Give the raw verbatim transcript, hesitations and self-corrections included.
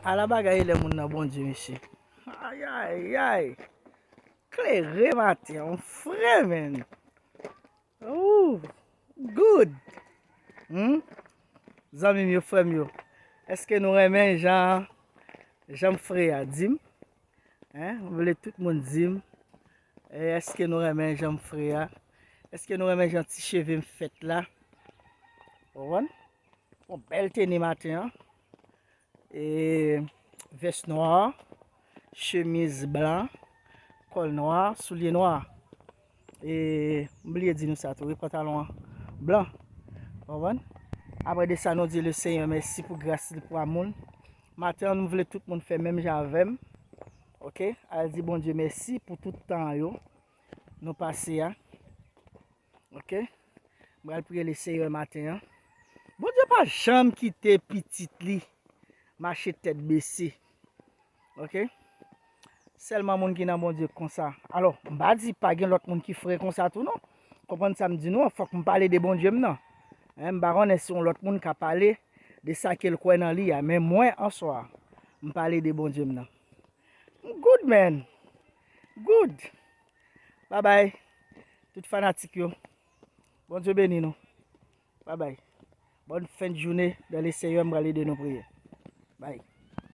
Ala bagay lè moun nan Bondye, mesye. Ayayay. Klere maten an fre, menn. Ooh, good. Hmm? Zanmi m yo, frè m yo, èske nou renmen jan, jan m fre a? Di m. Hein? M vle tout moun di m. E, èske nou renmen jan m fre a? Èske nou renmen jan ti cheve m fèt la? Ou konprann? Yon bèl teni maten an. E, vès nwa, chemiz blan, kòl nwa, soulye nwa. E, m bliye di nou sa tou, wi, pantalon an blan. Ou konprann? Apre de sa, nou di Lesenyè mèsi pou gras li, pou amou l. Maten an, nou vle tout moun fè menm jan avè m. Oke? Al di Bondye mèsi pou tout tan yo nou pase a. Oke? M pral priye Lesenyè maten an. Bondye pa janm kite pitit li mache tèt bese. Oke? Sèlman moun ki nan Bondye konsa. Alò, m pa di pa gen lòt moun ki fre konsa tou non. Konprann sa m di nou an, fòk m pale de Bondye m nan. Hein, m pa konnen si yon lòt moun ka pale de sa ke l kwè nan li a, men mwen, answa, m pale de Bondye m nan. M good, man. Good. Babay. Tout fanatik yo. Bondye beni nou. Babay. Bòn fen de jounen dan Lesenyè, m pral ede nou priye. Bay.